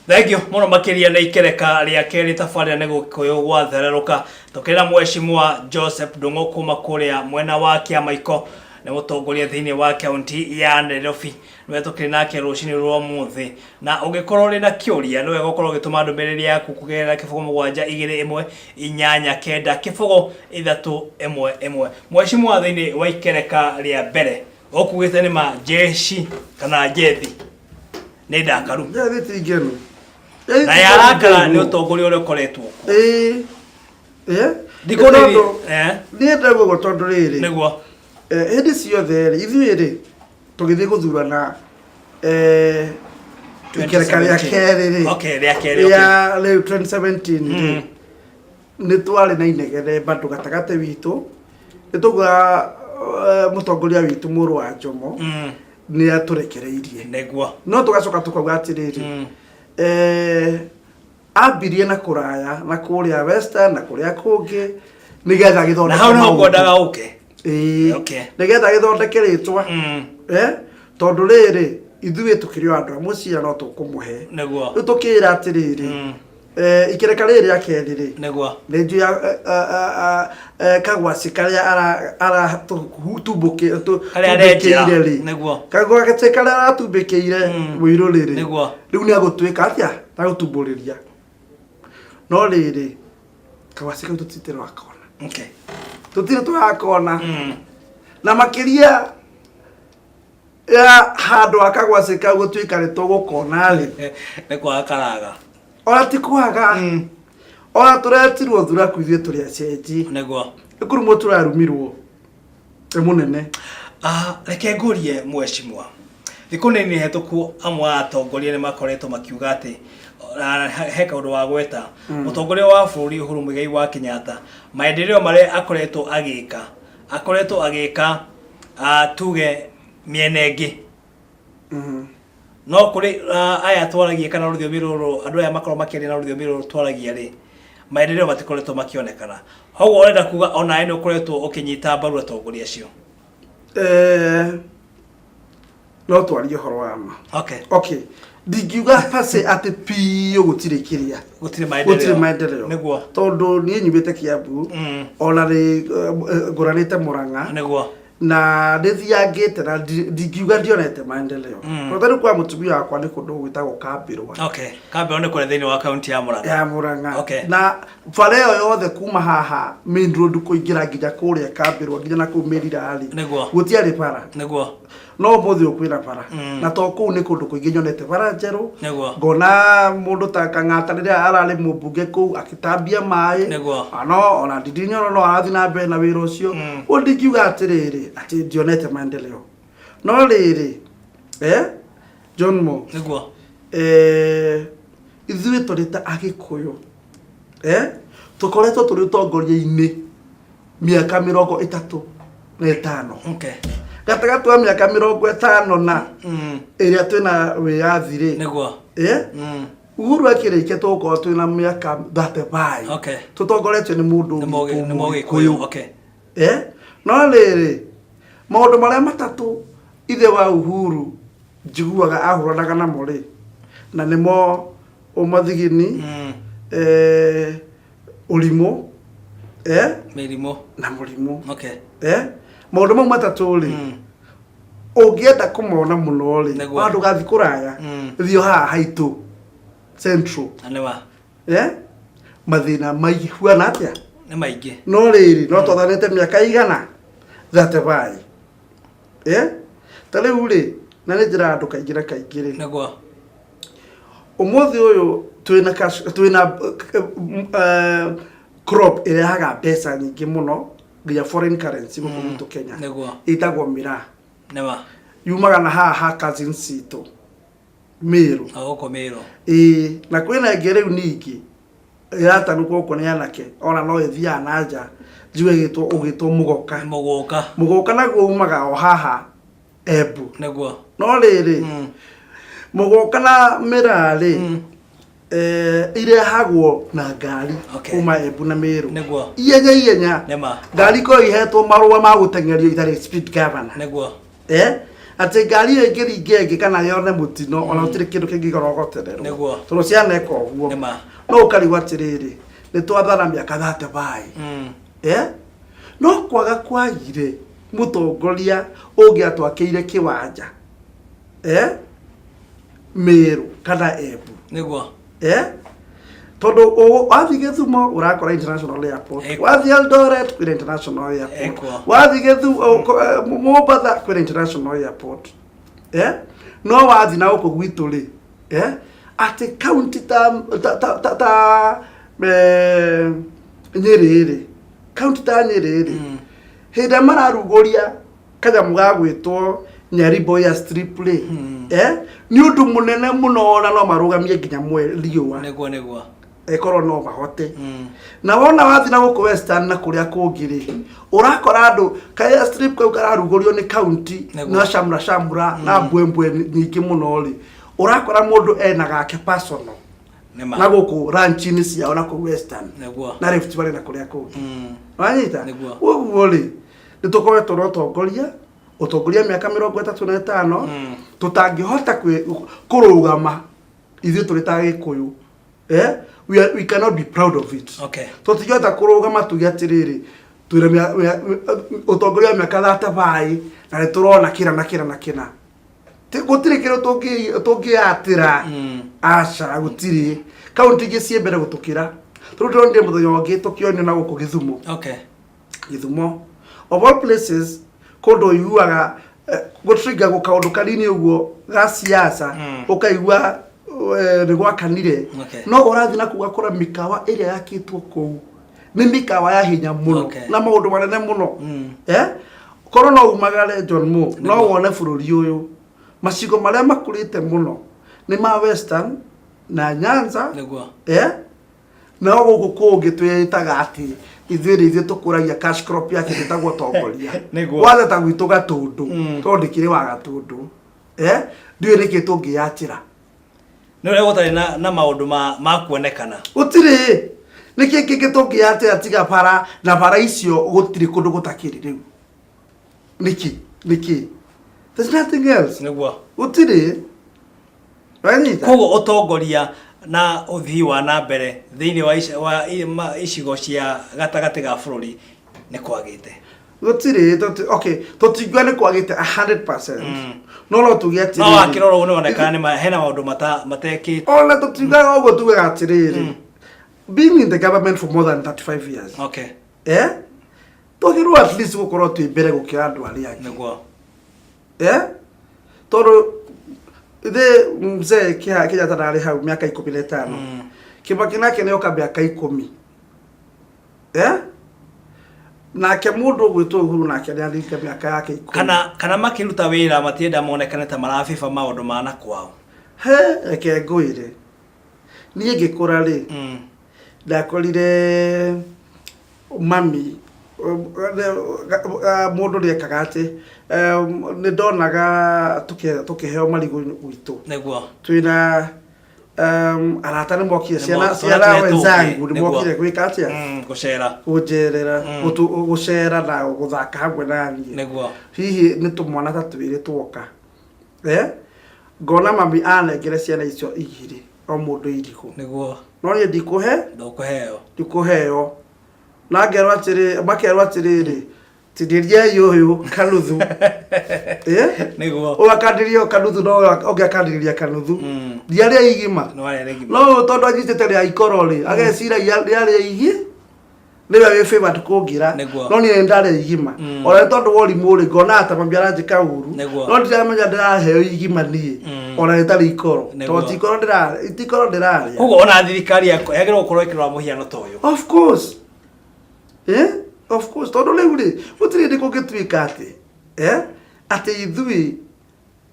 Thank you mũno makĩria. Nĩ ikereka rĩa kerĩ tabarĩra nĩ Gũkũyũ gwathererũka. Tũkĩrĩ na Mheshimiwa Joseph Ndung'u kuma kũrĩa mwena wa Kĩamaiko, nĩ mũtongoria thĩinĩ wa kaunti ya Nairobi, nĩwe tũkĩrĩ nake rũcinĩ rwa ũmũthĩ. Na ũngĩkorwo ũrĩ na kĩũria, nĩ wega ũkorwo ũgĩtũma ndũmĩrĩri yaku kũgerera 0721890 311. Mheshimiwa, thĩinĩ wa ikereka rĩa mbere ũkugĩte nĩ ma jeshi kana njethi nĩ ndakaru. Njethi ti ngenu. Na yarakara nĩ ũtongoria ũrĩa ũkoretwo kuo. Ĩĩ. Ĩĩ. Thikũ nini. Tondũ- Eh, Niĩ ndauga ũguo tondũ rĩrĩ, hĩndĩ ciothe rĩ, ithuĩ rĩ, tũgĩthiĩ gũthurana ikereka rĩa 2017. kerĩ rĩ, Okay, rĩa kerĩ, okay. rĩa rĩu 2017 rĩ, nĩ twarĩ na inegene bado gatagatĩ witũ. Nĩ tũguga mũtongoria witũ mũrũ wa Njomo nĩ atũrekereirie, no tũgacoka tũkauga atĩrĩrĩ, ambirie na kũraya na kũrĩa Western na kũrĩa kũngĩ nĩgetha Na gĩthondeke hau nĩho maũndũ. ngwendaga ũke. Ĩĩ. Nĩgetha gĩthondeke rĩtwa. Tondũ rĩrĩ, ithuĩ tũkĩrĩ o andũ a mũciĩ na no tũkũmũhe. Rĩu tũkĩra atĩrĩrĩ, ikereka rĩrĩ rĩa kerĩ rĩ, nĩ njũĩ kagwacĩ karĩa Karĩa arenjera. aratumbũkĩire rĩ, kagwacĩ karĩa aratumbĩkĩire mũirũ rĩrĩ, rĩu nĩ agũtuĩka atĩa agũtumbũrĩria. No rĩrĩ, kagwacĩ kau tũtirĩ tũrakona. Tũtirĩ tũrakona. Na makĩria ya handũ ha kagwacĩ kau gũtuĩka nĩ tũgũkona rĩ, Nĩ kwaga karaga. Ona ti kwaga, ona tũretirwo thuraku ithuĩ tũrĩ acenji. Nĩ kũrumwo tũrarumirwo nĩ mũnene. Ah, reke ngũrie mheshimiwa, thikũ nini hetũku amwe a atongoria nĩ makoretwo makiuga atĩ na he kaũndũ wa gweta mũtongoria wa bũrũri Uhuru Muigai wa Kenyatta, maendeleo marĩa akoretwo agĩka, akoretwo agĩka tuge mĩena ĩngĩ, no kũrĩ aya twaragia kana rũthiomi rũrũ, andũ aya makorwo makĩaria na rũthiomi rũrũ twaragia rĩ, maendeleo matikoretwo makĩonekana. Koguo ũrenda kuga onawe nĩ ũkoretwo ũkĩnyita mbaru atongoria acio? No twarie ũhoro wa ma. Okay, ndingiuga pase atĩ biũ gũtirĩ kĩrĩa, gũtirĩ maendeleo. Gũtirĩ maendeleo. Tondũ niĩ nyumĩte Kiambu, ona nĩ ngũranĩte Mũrang'a, na nĩ thiangĩte na ndingiuga ndionete maendeleo. Tondũ rĩu kwa mũtumia wakwa nĩ kũndũ gwĩtagwo Kambĩrwa. Okay, Kambĩrwa nĩ kũrĩa thĩinĩ wa kaunti ya Murang'a. Ya Murang'a. Na bara ĩyo yothe kuma haha main road kũingĩra nginya kũrĩa Kambĩrwa, nginya na kũu Mĩrira-rĩ, gũtiarĩ bara. No ũmũthĩ ũyũ kwĩna bara. Na to kũu, nĩ kũndũ kũingĩ nyonete bara njerũ. Ngona mũndũ ta Kang'ata rĩrĩa ararĩ mũmbunge kũu agĩtambia maĩ. No ona Ndindi Nyoro no arathiĩ na mbere na wĩra ũcio. Ũguo ndingiuga atĩrĩrĩ atĩ ndionete maendeleo. No rĩrĩ, John Mo, ithuĩ tũrĩ ta Agĩkũyũ, tũkoretwo tũrĩ ũtongoria-inĩ mĩaka 35. Gatagatĩ wa mĩaka 50 na ĩrĩa twĩna wĩyathi rĩ, Uhuru akĩrĩkia tũgũkorwo twĩna mĩaka 35 tũtongoretio nĩ mũndũ Nĩ witũ nĩ Mũgĩkũyũ. Mũgĩkũyũ. No rĩrĩ, maũndũ marĩa matatũ ithe wa Uhuru njiguaga ahũranaga namo rĩ, na nĩmo ũmathigini, ũrimũ, Mĩrimũ. na mũrimũ. Maũndũ mau matatũ rĩ, ũngĩenda kũmona mũno rĩ, ona ndũgathiĩ kũraya, thiĩ o haha haitũ Central. Na nĩ wa Mathĩna maihuana atĩa? Nĩ maingĩ. No rĩrĩ, no twathanĩte mĩaka igana 35. Ta rĩu rĩ, na nĩ njĩraga andũ kaingĩ na kaingĩ rĩ, ũmũthĩ ũyũ twĩna twĩna crop ĩrehaga mbeca nyingĩ mũno nginya foreign currency gũkũ gwitũ Kenya, ĩtagwo miraa. Nĩ wa Yumaga na haha ha cousins citũ Meru. O gũkũ Meru. Ĩĩ, na kwĩna ĩngĩ rĩu ningĩ ĩratanukwo gũkũ nĩ anake, ona no ĩthiaga na nja, njigue ĩgĩtwo ũgĩtwo mũgoka. Mũgũka. Mũgũka naguo umaga o haha Embu. No rĩrĩ, mũgũka na mĩraa rĩ, irehagwo na ngari kuma Embu na Meru ihenya ihenya. Nĩ ma. Ngari ikoragwo ihetwo marũa ma gũteng'erio itarĩ speed governor. Atĩ ngari ĩyo ĩngĩringa ĩngĩ kana yone mũtino, ona gũtirĩ kĩndũ kĩngĩgorogotererwo. Tondũ cianeka ũguo. Nĩma. No ũkarigwo atĩrĩrĩ, nĩ twathana mĩaka 35. Eh? No kwaga kwagire mũtongoria ũngĩatwakĩire kĩwanja. Eh? Meru kana Embu. Eh? Tondũ wathiĩ Gĩthumo ũrakora international airport. Wathiĩ Eldoret kwĩna international airport. Wathiĩ Mombatha kwĩna international airport. Eh? No wathiĩ na gũkũ gwitũ rĩ, eh? Atĩ county ta ta ta ta, ta Nyĩrĩ rĩ, county ta Nyĩrĩ rĩ, hĩndĩ ĩrĩa mararugũria kanyamũ ga gwĩtwo Nyaribo Airstrip rĩ, eh? Nĩ ũndũ mũnene mũno ona no marũgamie nginya riũa. Nĩguo, nĩguo. Ĩkorwo no mahote. Na wona wathiĩ na gũkũ Western na kũrĩa kũngĩ rĩ, ũrakora andũ ka airstrip kau kararugũrio nĩ county na shamra shamra na mbwembwe nyingĩ mũno rĩ, ũrakora mũndũ ena gake personal. Nĩma. Na gũkũ ranch-inĩ ciao na kũu Western. Nĩguo. Na Rift Valley na kũrĩa kũngĩ. Wanyita? Nĩguo. Ũguo rĩ, nĩ tũkoretwo na ũtongoria, ũtongoria mĩaka 35, tũtangĩhota kũrũgama ithuĩ tũrĩ ta Gĩkũyũ. We cannot be proud of it. Tũtingĩhota kũrũgama tuge atĩrĩrĩ, twĩna ũtongoria wa mĩaka 35 na nĩ tũrona kĩna na kĩna na kĩna. Gũtirĩ kĩndũ tũngĩatĩra. Aca, gũtirĩ. Kaunti ingĩ ciĩ mbere gũtũkĩra. Tondũ ndĩronire mũthenya ũngĩ tũkĩonio na gũkũ Gĩthumo. Gĩthumo. Of all places, kũndũ ũiguaga, gũtriggerwo kaũndũ kanini ũguo ga siasa, ũkaigua, nĩ gwakanire. No ũrathiĩ na kũu ũgakora mĩkawa ĩrĩa yakĩtwo kũu nĩ mĩkawa ya hinya mũno na maũndũ manene mũno. Korwo no umagare John Mo, no wone bũrũri ũyũ macigo marĩa makũrĩte mũno nĩ ma Western na Nyanza. No gũkũ kũngĩ twĩtaga atĩ ithuĩ nĩ ithuĩ tũkũragia cash crop ya kĩndũ ĩtagwo ũtongoria. Kwanza ta gwitũ Gatũndũ, tondũ ndĩkĩrĩ wa Gatũndũ. Ndiũĩ nĩkĩ tũngĩyatĩra. Nĩ ũrĩa gũtarĩ na maũndũ ma kuonekana. Gũtirĩ. Nĩkĩ kĩngĩ tũngĩyatĩra tiga bara, na bara icio gũtirĩ kũndũ gũtakĩrĩ rĩu. Nĩkĩ? Nĩkĩ? There's nothing else. Gũtirĩ. Wanyita? Koguo ũtongoria na ũthii wa na mbere thĩinĩ wa icigo cia gatagatĩ ga bũrũri nĩ kwagĩte. Gũtirĩ, okay, tũtingiuga nĩ kwagĩte 100%. No no tuge atĩrĩrĩ. No wakĩrora ũguo nĩwonekaga nĩ hena maũndũ matekĩtwo. Ona tũtiugaga ũguo, tugaga atĩrĩrĩ. Being in the government for more than 35 years. Twagĩrĩirwo at least gũkorwo twĩ mbere gũkĩra andũ arĩa angĩ. Tondũ ithe mzee Kenyatta ndarĩ hau mĩaka 15. Kibaki nake nĩoka mĩaka 10. Nake mũndũ ũgwĩtwo Uhuru nake nĩaringa mĩaka yake 10. Kana makĩruta wĩra matienda monekane ta marabiba maũndũ ma na kwao. He, reke ngwĩre. Niĩ ngĩkũra rĩ, ndakorire mami, mũndũ nĩekaga atĩ, nĩ ndonaga tũkĩheo marigũ gwitũ. Twĩna, arata nĩ mokire, Nĩ ciana tũretwo wenzangu nĩ nĩguo. mokire gwĩka atĩa? Gũcera. Gũnjerera, gũcera na gũthaka hamwe na niĩ. Hihi nĩ tũmwana ta twĩrĩ tuoka. Ngona mami anengere ciana icio igĩrĩ, o mũndũ irigũ. No niĩ ndikũhe? Ndũkũheo. Ndikũheo. Na ngerwo atĩrĩ, makerwo atĩrĩrĩ, tinĩriai ũyũ kanuthu. Ũyũ akandiria kanuthu, no ũyũ ũngĩ akandirĩria kanuthu. Ndiarĩa igima. No arĩa igima. No ũyũ tondũ anyitĩte rĩa ikoro rĩ, ageciragia rĩarĩa igi, nĩwe wĩ favored kũngĩra. No niĩ nĩ ndarĩa igima. Ona nĩ tondũ wa ũrimũ rĩ, ngona ta mami aranjĩka ũru. No ndiramenya ndĩraheo igima niĩ. Ona rĩtarĩ ikoro. Tondũ ti ikoro ndĩrarĩa, ti ikoro ndĩrarĩa. Koguo ona thirikari yagĩrĩirwo gũkorwo ĩkĩrora mũhiano ta ũyũ. Of course. Of course. Tondũ rĩu rĩ, gũtirĩ hĩndĩ kũngĩtuĩka atĩ, atĩ ithuĩ,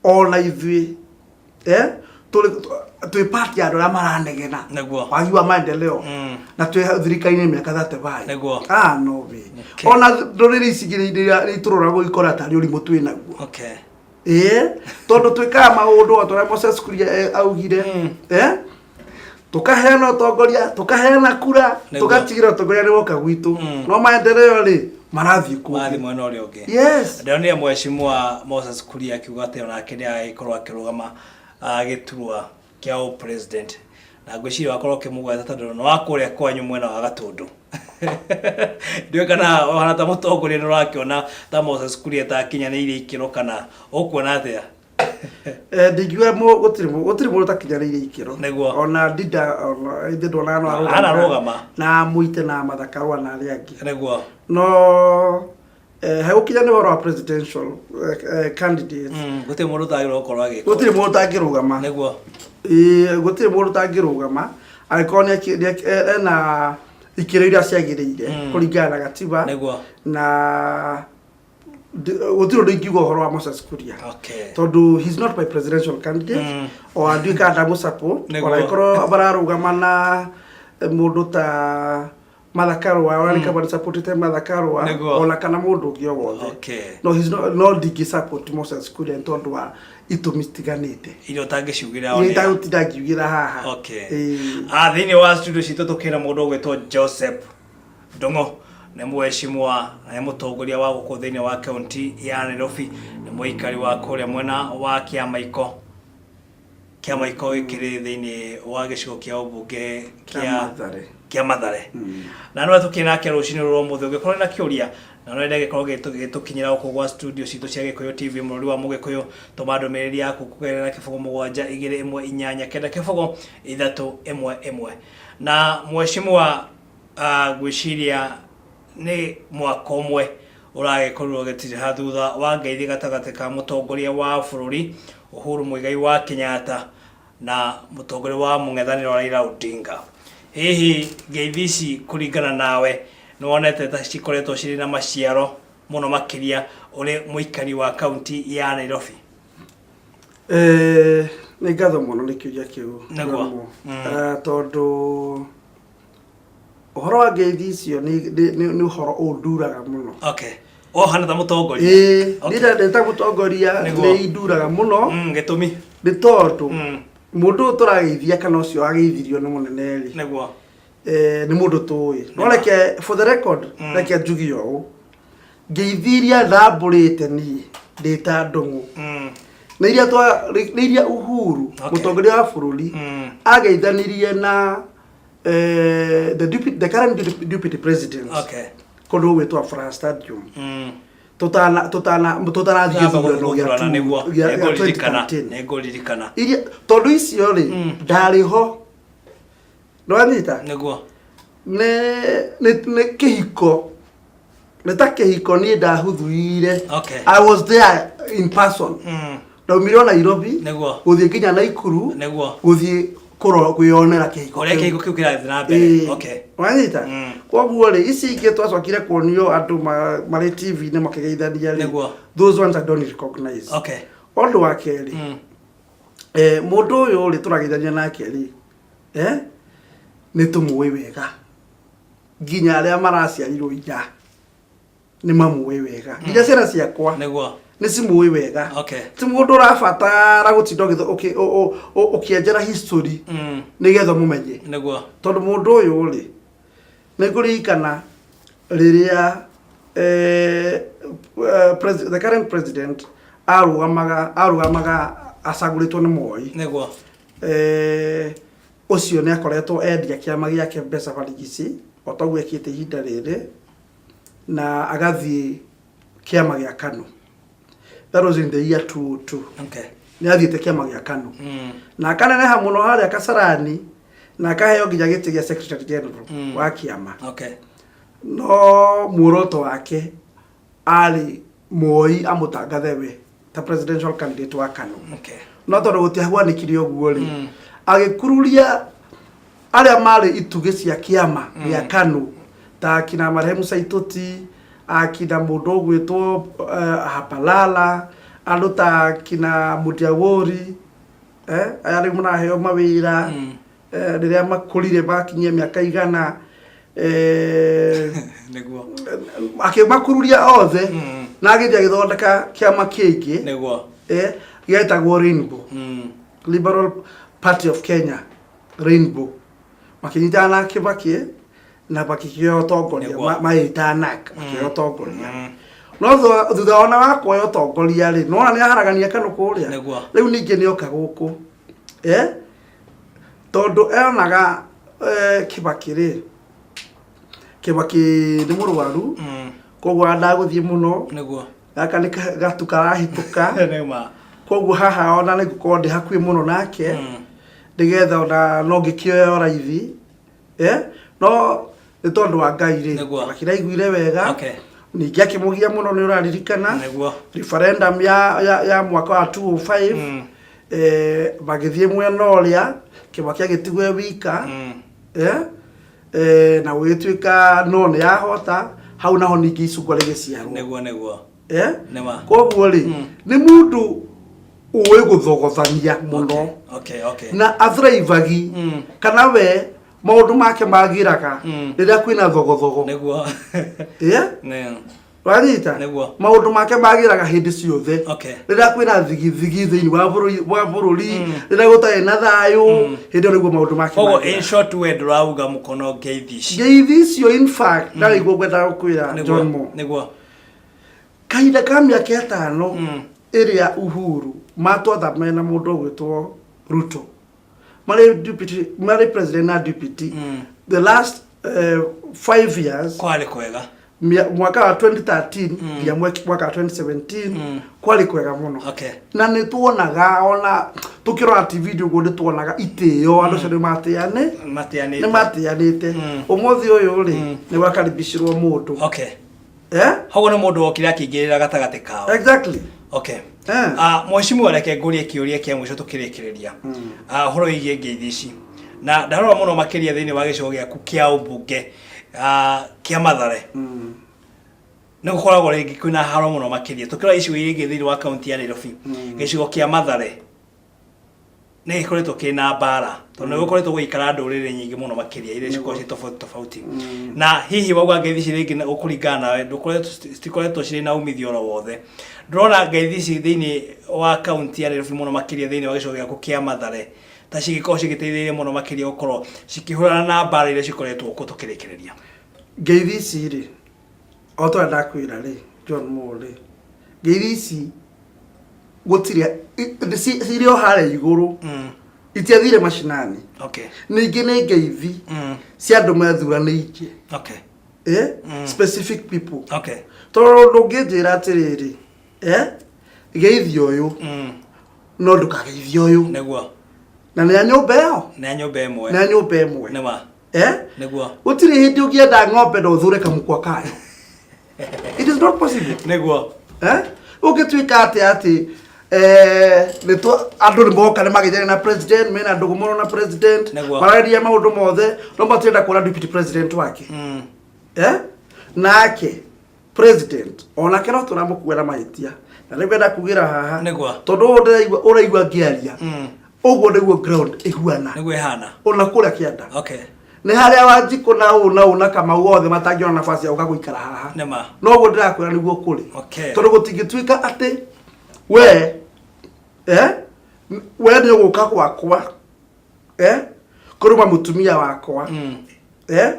ona ithuĩ, twĩ part ya andũ arĩa maranegena. Wagi wa maendeleo. Na twĩ thirikari-inĩ mĩaka 35. No way. Ona ndũrĩrĩ ici igĩrĩ iria itũroraga gũikora tarĩ ũrimũ twĩ naguo. Tondũ twĩkaga maũndũ o ta ũrĩa Moses Kuria augire. Tũkaheana ũtongoria, tũkaheana kura, tũgatigĩra ũtongoria nĩ woka gwitũ. No maendeleo rĩ, Marathiĩ Marathiĩ kũngĩ. Mwena ũrĩa ũngĩ. Yes. Ndĩronire mheshimiwa Moses Kuria akiuga atĩ onake nĩ agĩkorwo akĩrũgama gĩturwa kĩa ũ president, na ngwĩciria wakorwo ũkĩmũgweta tondũ nĩ wa kũrĩa kwanyu mwena wa Gatũndũ. Ndiũĩ kana ũhana ta mũtongoria nĩ ũrakĩona ta Moses Kuria ta akinyanĩirie ikĩro kana ũkuona atĩa? Ndingiuga gũtirĩ mũndũ ũtakinyanĩirie ikĩro. Ona ndinda ona ithe ndonaga no arũgama. Anarũgama. Na Mũite na Martha Karũa na arĩa angĩ. No hegũkinya nĩ ũhoro wa presidential candidate, Gũtirĩ mũndũ ũtagĩrĩirwo gũkorwo agĩka. Gũtirĩ mũndũ ũtangĩrũgama. Ĩĩ, gũtirĩ mũndũ ũtangĩrũgama angĩkorwo ena ikĩro iria ciagĩrĩire kũringana na gatiba. Na gũtirĩ ũndũ ingiuga ũhoro wa Moses Kuria tondũ he's not my presidential candidate o anduĩka ndamũ support. Ona angĩkorwo mararũgama na mũndũ ta Martha Karũa, ona nĩ kaba supportete Martha Karũa ona kana mũndũ ũngĩ o wothe. No he's not, no ndingĩ support Moses Kuria nĩ tondũ wa itũmi citiganĩte iria ũtangĩciugĩra iria itagũtinda ngiugĩra haha. Ĩĩ. Thĩinĩ wa studio citũ tũkĩra mũndũ ũgwĩtwo Joseph Ndung'u, nĩ mheshimiwa na nĩ mũtongoria wa gũkũ thĩinĩ wa kaunti ya Nairobi, nĩ mũikari wa kũrĩa mwena wa Kĩamaiko. Kĩamaiko gĩkĩrĩ thĩinĩ wa gĩcigo kĩa ũmbunge kĩa Mathare. Kĩa Mathare. Na nĩwe tũkĩrĩ nake rũcinĩ rũrũ ũmũthĩ. Ũngĩkorwo na kĩũria na no wende gĩkorwo gĩgĩtũkinyĩra gũkũ gwa studio citũ cia Gĩkũyũ TV, mũrũri wa Mũgĩkũyũ, tũma ndũmĩrĩri yaku kũgerera 0721890311. Na mheshimiwa, ngwĩciria nĩ mwaka ũmwe ũragĩkorirwo ũgĩtirĩha thutha wa ngeithi gatagatĩ ka mũtongoria wa bũrũri Uhuru Muigai wa Kenyatta na mũtongoria wa mũng'ethanĩro Raila Odinga. Hihi ngeithi ici kũringana nawe nĩ wonete ta cikoretwo cirĩ na maciaro mũno makĩria ũrĩ mũikari wa kaunti ya Nairobi? Nĩ ngatho mũno nĩ kĩũria kĩu. Ramu. Tondũ ũhoro wa ngeithi icio nĩ ũhoro ũnduraga mũno. Okay. Ohana ta mũtongoria. Ĩĩ. Niĩ ndĩ ta mũtongoria nĩ induraga mũno. Gĩtũmi? Nĩ tondũ mũndũ ũyũ tũrageithia kana ũcio wageithirio nĩ mũnene rĩ, nĩ mũndũ tũĩ. No reke for the record, reke njuge ũũ, ngeithi iria ndambũrĩte niĩ ndĩ ta Ndung'u nĩ iria Uhuru mũtongoria wa bũrũri ageithanirie na the current deputy president kũndũ gũgwĩtwo Afraha Stadium tũtana tũtana tũtanathiĩ gĩthurano gĩa gũthurana. Gĩa Nĩngũririkana. 2013. Nĩngũririkana. Iria tondũ icio rĩ, ndarĩ ho, nĩwanyita? Nĩ kĩhiko, nĩ ta kĩhiko niĩ ndahuthuire. I was there in person. Ndaumire o Nairobi gũthiĩ nginya Naikuru gũthiĩ kwĩyonera kĩhiko ũrĩa kĩu. Kĩhiko kĩu kĩrathiĩ na mbere. Wanyita? Koguo rĩ, ici ingĩ twacokire kuonio andũ marĩ TV-inĩ makĩgeithania rĩ, those ones I don't recognize. Ũndũ wa kerĩ, mũndũ ũyũ rĩ tũrageithania nake rĩ, nĩ tũmũĩ wega, nginya arĩa maraciarirwo ira nĩ mamũĩ wega, nginya ciana ciakwa nĩ cimũĩ wega. Ti mũndũ ũrabatara gũtinda ũkĩenjera history nĩgetha mũmenye, tondũ mũndũ ũyũ rĩ, nĩ ngũririkana rĩrĩa the current president arũgamaga acagũrĩtwo nĩ Moi. Ũcio nĩ akoretwo endia kĩama gĩake mbeca barigici o taguo ekĩte ihinda rĩrĩ, na agathiĩ kĩama gĩa KANU. That was in the year 2002. Nĩ athiĩte kĩama gĩa KANU na akaneneha mũno harĩa Kasarani na akaheo nginya gĩtĩ gĩa secretary general wa kĩama. No muoroto wake arĩ Moi amũtangathe we ta presidential candidate wa KANU. No tondũ gũtiahuanĩkire ũguo rĩ, agĩkururia arĩa marĩ itugĩ cia kĩama gĩa KANU ta akina marehemu Saitoti, akina mũndũ ũgwĩtwo Hapalala, andũ ta akina Mudiawori, aya rĩu maraheo mawĩra rĩrĩa makũrire makinyia mĩaka 100, akĩmakururia othe na agĩthiĩ agĩthondeka kĩama kĩngĩ gĩetagwo Rainbow, Liberal Party of Kenya, Rainbow, makĩnyitana na Kibaki. Na makĩkĩoya ũtongoria. Nĩguo. Maĩta NARC makĩoya ũtongoria. No thutha ona wa kuoya ũtongoria rĩ, nĩwona nĩ aharagania kanũ kũrĩa. Nĩguo. Rĩu ningĩ nĩ oka gũkũ, eh? Tondũ eonaga Kibaki rĩ, Kibaki nĩ mũrwaru, koguo ndagũthiĩ mũno. Gaka nĩ gatu karahĩtũka. Nĩma. Koguo haha ona nĩ ngũkorwo ndĩ hakuhĩ mũno nake, nĩgetha ona no ngĩkĩoya ũraithi, eh? No nĩ tondũ wa Ngai rĩ, Kibaki ndaiguire wega. Ningĩ akĩmũgia mũno, nĩ ũraririkana referendum ya mwaka wa 2005, magĩthiĩ mwena ũrĩa, Kibaki agĩtigwo e wika, eh? Na gũgĩtuĩka no nĩ yahota hau naho ningĩ icungwa rĩgĩciarwo. Nĩguo nĩguo. Eh? Nĩma. Koguo rĩ, nĩ mũndũ ũĩ gũthogothania mũno na athraivagi, kana we maũndũ make magĩraga rĩrĩa kwĩna thogothogo. Eh? Wanyita? Nĩguo. Maũndũ make magĩraga hĩndĩ ciothe rĩrĩa kwĩna thigithigi thĩinĩ wa bũrũri, rĩrĩa gũtarĩ na thayũ, hĩndĩ ĩyo nĩguo maũndũ make Koguo magĩraga. in short, we ndũrauga mũkono ngeithi ici. Ngeithi icio, in fact, ndarĩguo ngwendaga gũkwĩra, John Mo, kahinda ka mĩaka 5 ĩrĩa Uhuru matwatha mena mũndũ ũgwĩtwo Ruto marĩ deputy, marĩ president na deputy, the last 5 years Kwarĩ kwega. Mwaka wa 2013 nginya mwaka wa 2017 kwarĩ kwega mũno. Na nĩ tuonaga, ona tũkĩrora TV ũguo, nĩ tuonaga itĩo, andũ acio nĩ matĩane. Mateanĩte. Nĩ matĩanĩte. Ũmũthĩ ũyũ rĩ, nĩ wakaribicirwo mũndũ. Eh? Hau nĩ mũndũ wokire akĩingĩrĩra gatagatĩ kao. Exactly. Ah, mheshimiwa, reke ngũrie kĩũria kĩa mũico tũkĩrĩkĩrĩria. Ah, ũhoro wĩgiĩ ngeithi ici, na ndarora mũno makĩria thĩinĩ wa gĩcigo gĩaku kĩa ũmbunge, kĩa Mathare, nĩ gũkoragwo rĩngĩ kwĩna haro mũno makĩria tũkĩrora icigo iria ingĩ thĩinĩ wa kaunti ya Nairobi. Gĩcigo kĩa Mathare nĩ gĩkoretwo kĩna mbara tondũ nĩ gũkoretwo gũgĩikara ndũrĩrĩ nyingĩ mũno makĩria iria cikoragwo ciĩ tofauti tofauti. Na hihi wauga ngeithi ici rĩngĩ ũkũringana nawe ndũkoretwo, citikoretwo cirĩ na umithio oro wothe. Ndũrona ngeithi ici thĩinĩ wa kaunti ya Nairobi, mũno makĩria thĩinĩ wa gĩcigo gĩaku kĩa Mathare, ta cigĩkorwo cigĩteithĩrĩria mũno makĩria gũkorwo cikĩhũrana na mbara iria cikoretwo kuo tũkĩrĩkĩrĩria? Ngeithi ici rĩ, o ta ũrĩa ndakwĩra rĩ, John Moore rĩ, ngeithi ici gũtirĩ cirĩ o harĩa igũrũ, itiathire macinani. Ningĩ nĩ ngeithi cia andũ methuranĩirie, eh? Specific people. Tondũ ndũngĩnjĩra atĩrĩrĩ, eh? Geithia ũyũ, no ndũkageithia ũyũ. Na nĩ a nyũmba ĩyo. Nĩ a nyũmba ĩmwe. Nĩ a nyũmba ĩmwe. Nĩma. Eh? Gũtirĩ hĩndĩ ũngĩenda ng'ombe na ũthure kamũkwa kayo. It is not possible. Eh? Ũngĩtuĩka atĩ nĩ andũ nĩ moka nĩ magĩthania na president, mena ndũgũ mũno na president, mararia maũndũ mothe, no matirenda kuona deputy president wake. Eh? Nake president onake no tũramũkuĩra mahĩtia, na nĩ ngwenda kugĩra haha, tondũ ũũ ndĩraigua ũraigua ngĩaria, ũguo nĩguo ground ĩhuana. Nĩguo ĩhana. Ona kũrĩa kĩanda nĩ harĩa Wanjikũ na ũũ na ũũ na Kamau othe matangĩona nafasi ya gũka gũikara haha. Noguo ndĩrakwĩra nĩguo kũrĩ, tondũ gũtingĩtuĩka atĩ we, eh, we nĩ ũgũka gwakwa, eh, kũruma mũtumia wakwa, eh,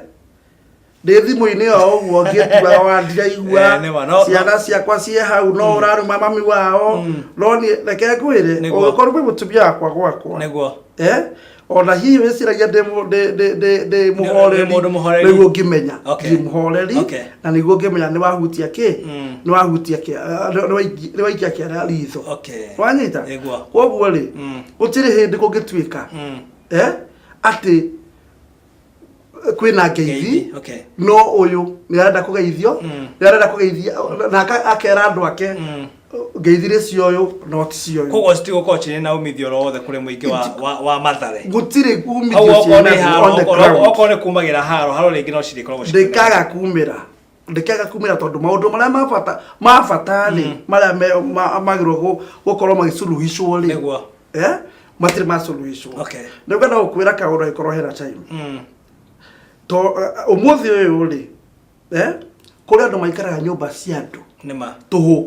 ndĩ thimũ-inĩ o ũguo ngĩtuaga wa ndiraigua. Eh, nĩma, Ciana ciakwa ciĩ hau, no ũraruma mami wao, no niĩ reke ngwĩre, ũngĩkorwo kwĩ mũtumia wakwa gwakwa, eh, ona hihi wĩciragia ndĩ mũhoreri? Ndĩ mũndũ mũhoreri. Nĩguo ngĩmenya ndĩ mũhoreri, na nĩguo ngĩmenya nĩ wahutia kĩ, nĩ wahutia kĩ, nĩ waikia kĩara ritho. Wanyita? Koguo rĩ, gũtirĩ hĩndĩ kũngĩtuĩka, eh, atĩ kwĩna ngeithi, Ngeithi, no ũyũ nĩ arenda kũgeithio, nĩ arenda kũgeithia na akera andũ ake, ngeithi nĩ cia ũyũ no ti cia ũyũ. Koguo citigũkorwo cirĩ na umithio oro wothe kũrĩ mũingĩ wa Mathare. Gũtirĩ Hau umithio okorwo nĩ ciĩnaguo haro, on the ground. Okorwo nĩ kumagĩra haro, haro rĩngĩ no cirĩkoragwo cikĩoneka. Ndĩkaga kumĩra tondũ maũndũ marĩa ma bata rĩ, marĩa magĩrĩirwo gũkorwo magĩsuluhicwo rĩ, eh, matirĩ masuluhicwo. Nĩ ngwenda gũkwĩra kaũndũ angĩkorwo hena time. To ũmũthĩ ũyũ rĩ, eh, kũrĩ andũ maikaraga nyũmba cia andũ tũhũ.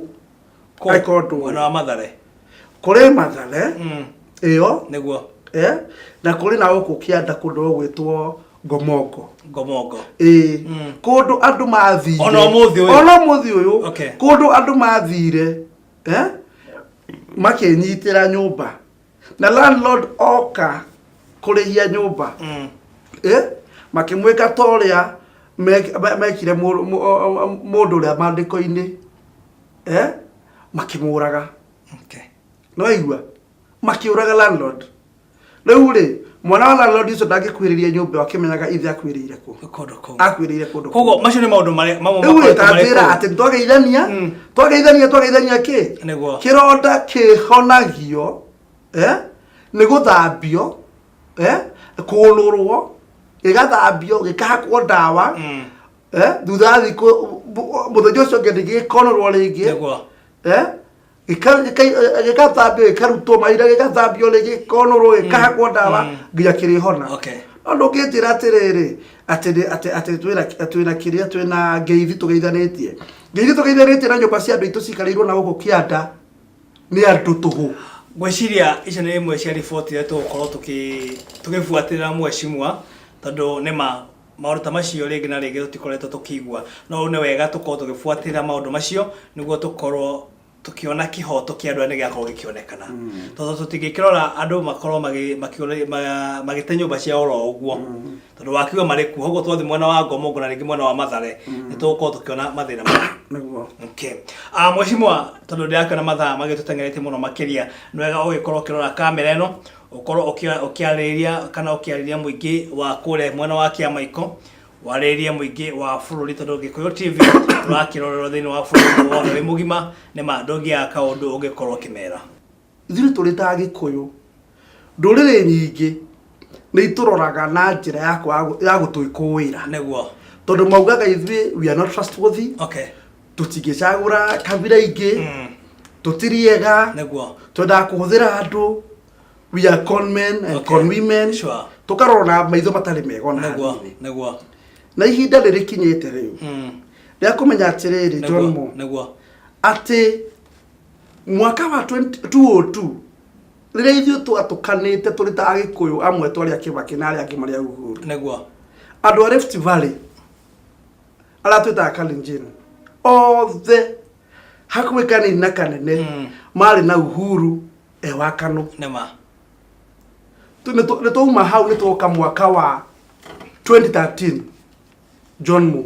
Angĩkorwo ndũĩ. Mwena wa Mathare. Kũrĩ Mathare ĩyo, eh, na kũrĩ na gũkũ kĩanda kũndũ gũgwĩtwo Ngomongo. Ngomongo. Ĩĩ. Kũndũ andũ mathire. Ona ũmũthĩ ũyũ? Ona ũmũthĩ ũyũ. Okay. Kũndũ andũ mathire eh? Makĩnyitĩra nyũmba na landlord oka kũrĩhia nyũmba eh? Makĩmwĩka ta ũrĩa mekire mũndũ ũrĩa maandĩko-inĩ eh? Makĩmũraga. Okay. Nĩwaigua? Makĩũraga landlord. Rĩu rĩ, mwana wa landlord ũcio ndangĩkuhĩrĩria nyũmba ĩyo akĩmenyaga ithe akuĩrĩire kũ. Kũndũ kũu. Akuĩrĩire kũndũ kũu. Koguo macio nĩ maũndũ marĩa mamwe Rĩu rĩ, makoretwo marĩ ta njĩra kũu. atĩ nĩtwageithania, twageithania, twageithania kĩ? Nĩguo. Kĩronda kĩhonagio, eh? Nĩ gũthambio, eh? Kũnũrwo, gĩgathambio, gĩkahakwo ndawa, eh? Thutha wa thikũ, mũthenya ũcio ũngĩ nĩgĩkonũrwo rĩngĩ, Nĩguo. eh? Gĩgathambio, gĩkarutwo mahinda, gĩgathambio rĩngĩ, gĩkonũrwo, gĩkahakwo ndawa nginya kĩrĩhona. No ndũngĩnjĩra atĩrĩrĩ atĩ atĩ atĩ twĩna kĩrĩa twĩna ngeithi tũgeithanĩtie, ngeithi tũgeithanĩtie na nyũmba cia andũ aitũ cikarĩirwo na gũkũ kĩanda nĩ andũ tũhũ. Ngwĩciria icio nĩ imwe cia riboti iria tũgũkorwo tũgĩbuatĩrĩra mheshimiwa, tondũ nĩ ma maũndũ ta macio rĩngĩ na rĩngĩ tũtikoretwo tũkĩigua, no nĩ wega tũkorwo tũgĩbuatĩrĩra maũndũ macio nĩguo tũkorwo tũkĩona kĩhoto kĩa andũ aya nĩ gĩakorwo gĩkĩonekana, tondũ tũtingĩkĩrora andũ makorwo magĩte nyũmba ciao oro ũguo, tondũ wakiuga marĩ kuo. Ũguo twathiĩ mwena wa Ngomongo na rĩngĩ mwena wa Mathare nĩ tũgũkorwo tũkĩona mathĩna maya. Nĩguo. Okay. Ah, mheshimiwa, tondũ ndĩrakĩona mathaa magĩtũteng'eretie mũno makĩria, nĩ wega ũgĩkorwo ũkĩrora kamera ĩno, ũkorwo ũkĩarĩrĩria kana ũkĩarĩria mũingĩ wa kũrĩa mwena wa Kĩamaiko, warĩrĩrie mũingĩ wa bũrũri, tondũ Gĩkũyũ TV ũrakĩrorerwo thĩinĩ wa bũrũri wothe wĩ mũgima. Nĩ ma ndũngĩaga kaũndũ ũngĩkorwo ũkĩmera. Ithuĩ tũrĩ ta Agĩkũyũ, ndũrĩrĩ nyingĩ nĩ itũroraga na njĩra ya kwaga ya gũtwĩkũĩra. Nĩguo. Tondũ maugaga ithuĩ we are not trustworthy. Okay. Tũtingĩcagũra kabira ingĩ. Tũtirĩ ega. Nĩguo. Twendaga kũhũthĩra andũ. We are con men and con women. Sure. Tũkarora na maitho matarĩ mega ona Nĩguo. hanini. Nĩguo. Na ihinda rĩrĩkinyĩte rĩu rĩa kũmenya atĩrĩrĩ, John Nĩguo. Mo, Nĩguo. atĩ mwaka wa 2002 rĩrĩa ithuĩ twatũkanĩte tũrĩ ta Agĩkũyũ, amwe twarĩ a Kĩbakĩ na arĩa angĩ marĩ a Uhuru, Nĩguo. andũ a Rift Valley arĩa twĩtaga Kalenjin othe hakuhĩ kanini na kanene marĩ na Uhuru e wa Kanu. Nĩma. Nĩ twauma hau, nĩ twoka mwaka wa 2013, John Mo,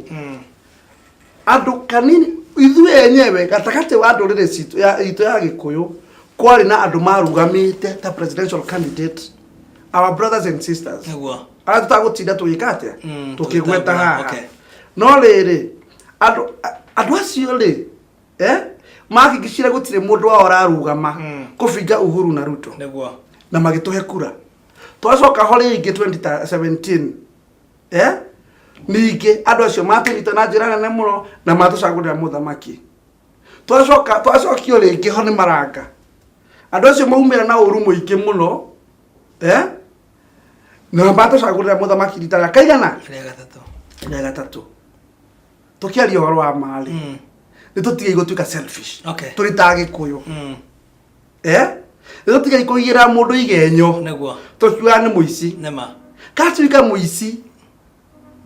andũ kanini ithuĩ enyewe gatagatĩ wa ndũrĩrĩ citũ ya itũ ya Gĩkũyũ kwarĩ na andũ marũgamĩte ta presidential candidate, our brothers and sisters, Nĩguo. arĩa tũtagũtinda tũgĩka atĩa, tũkĩgweta tũgĩtambũra, haha. No rĩrĩ, andũ acio rĩ, eh, mahakikishire gũtirĩ mũndũ wao ũrarũgama kũbinga Uhuru na Ruto, Nĩguo. na magĩtũhe kura. Twacoka ho rĩngĩ 2017, eh, ningĩ andũ acio matũnyita na njĩra nene mũno na matũcagũrĩra mũthamaki. Twacoka twacokio rĩngĩ ho nĩ maranga, andũ acio maumĩra na ũru mũingĩ mũno, eh, na matũcagũrĩra mũthamaki rita rĩa kaigana? Rĩa gatatũ. Rĩa gatatũ. Tũkĩaria ũhoro wa marĩ, nĩ tũtigei gũtuĩka selfish tũrĩ ta Agĩkũyũ, eh, nĩ tũtigei kũigĩra mũndũ igenyo Nĩguo. tũkiuga nĩ mũici. Nĩma. Katuĩka mũici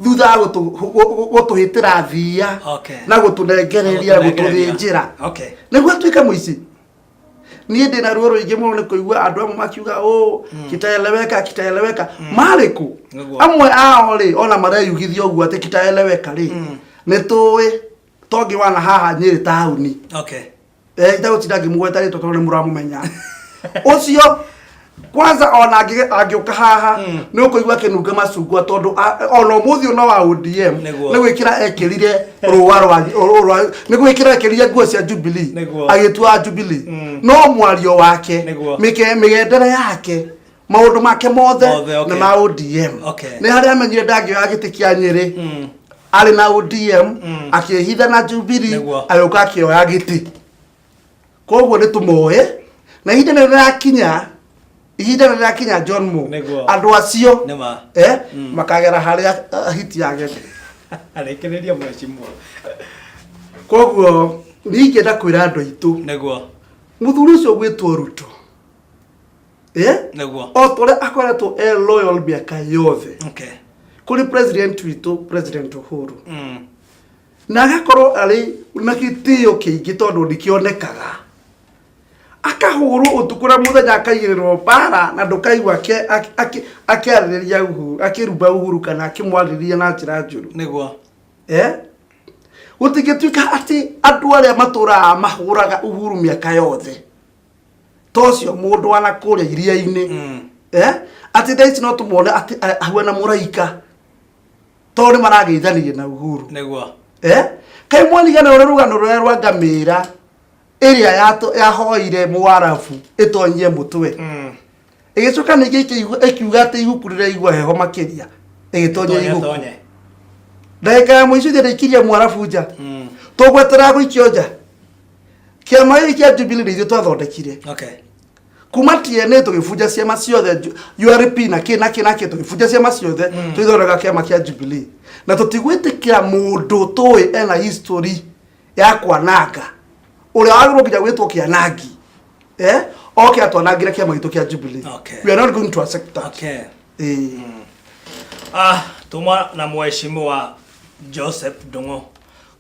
thutha wa gũtũhĩtĩra thia na gũtũnengereria, gũtũthĩnjĩra, nĩguo atuĩke mũici. Niĩ ndĩ na ruo rũingĩ mũno nĩ kũigua andũ amwe makiuga ũ kitaeleweka, kitaeleweka. Marĩ kũ? Amwe ao rĩ, ona mareyugithia ũguo atĩ kitaeleweka rĩ, nĩ tũĩ tongĩ wana haha Nyĩrĩ taũni. Eh, itagũtinda ngĩmũgweta rĩtwa tondũ nĩ mũramũmenya ũcio. Kwanza ona angĩũka haha nĩ ũkũigua akĩnunga macungwa, tondũ ona ũmũthĩ ũno wa ODM nĩ gwĩkĩra ekĩrire rũa rwa nĩ gwĩkĩra ekĩrire nguo cia Jubilee, agĩtua wa Jubilee, no mwario wake, mĩgendere yake, maũndũ make mothe nĩ ma ODM. Nĩ harĩa amenyire ndangĩoya gĩtĩ kĩa Nyĩrĩ arĩ na ODM, akĩĩhitha na Jubilee, agĩũka akĩoya gĩtĩ. Koguo nĩ tũmoĩ na ihinda nĩ rĩrakinya, ihinda nĩ rĩrakinya, John Mo, andũ acio Nĩma. eh, makagera harĩa hiti yagende. Arĩkĩrĩria, mheshimiwa. Koguo niĩ ingĩenda kwĩra andũ aitũ, mũthuri ũcio gwĩtwo Ruto, eh? Nĩguo. O ta ũrĩa akoretwo e loyal mĩaka yothe, Kũrĩ president witũ, President Uhuru, na agakorwo arĩ na gĩtĩo kĩingĩ tondũ ndikĩonekaga akahũrwo ũtukũ na mũthenya, akaigĩrĩrwo mbara, na ndũkaigua akĩarĩrĩria Uhuru, akĩrumba Uhuru kana akĩmwarĩrĩria na njĩra njũru. Eh, gũtingĩtuĩka atĩ andũ arĩa matũraga mahũraga Uhuru mĩaka yothe, ta ũcio mũndũ wana kũrĩa iria-inĩ, eh, atĩ thaa ici no tũmwone atĩ ahuana mũraika tondũ nĩ marageithanirie na Uhuru. Eh, kaĩ mwarigana ũrĩa rũgano rũrĩa rwa ngamĩra ĩrĩa yahoire mũarabu ĩtonyie mũtwe, ĩgĩcoka ningĩ ĩkiuga atĩ iguku rĩraigua heho makĩria, ĩgĩtonya iguku? Tonye. Ndagĩka ya mũico ithe ndĩikirie mwarabu nja. Tũgweterera gũikio nja? Kĩama gĩkĩ kĩa Jubilee nĩ ithuĩ twathondekire. Kuma TNA tũgĩbunja ciama ciothe, URP na kĩ na kĩ na kĩ, tũgĩbunja ciama ciothe, tũgĩthondeka kĩama kĩa Jubilee, na tũtigwĩtĩkĩra mũndũ tũĩ ena history ya kwananga, ũrĩa wagĩrĩirwo nginya gwĩtwo kĩanangi, eh, oke atwanangĩre kĩama gitũ kĩa Jubilee. We are not going to accept that. Eh. Ah, tuma na mheshimiwa Joseph Ndung'u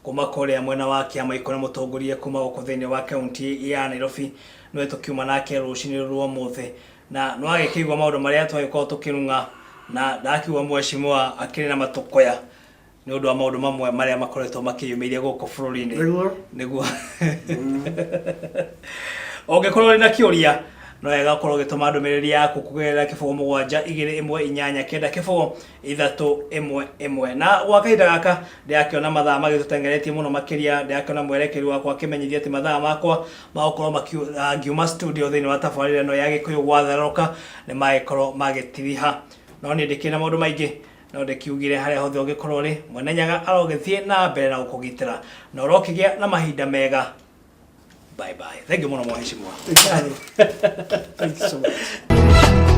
kuma kũrĩa mwena wa kĩama ikũrĩa mũtongoria kuma gũkũ thĩinĩ wa kaunti ya Nairobi, nĩwe tũkiuma nake rũcinĩ rwa ũmũthĩ, na nĩwagĩkĩigua maũndũ marĩa twagĩkorwo tũkĩrung'a, na ndakiuga mheshimiwa akĩrĩ na matũkũya nĩ ũndũ wa maũndũ mamwe marĩa makoretwo makĩyumĩria gũkũ bũrũri-inĩ. Nĩguo ũngĩkorwo ũrĩ na kĩũria, no wega ũkorwo ũgĩtũma ndũmĩrĩri yaku kũgerera 0721890 0311. Na gwa kahinda gaka ndĩrakĩona mathaa magĩtũtengeretie mũno makĩria, ndĩrakĩona mwerekeri wakwa akĩmenyithia atĩ mathaa makwa ma gũkorwo ngiuma studio thĩinĩ wa tabarĩra ĩno ya Gĩkũyũ gwatherũka nĩ magĩkorwo magĩtiriha, no niĩ ndĩkĩrĩ na maũndũ maingĩ, no ndĩkiugire harĩa hothe ũngĩkorwo ũrĩ, Mwene Nyaga arogĩthiĩ na mbere na gũkũgitĩra na ũrokĩgĩa na mahinda mega. Bye bye. Thank you mũno mheshimiwa. Thank you so much.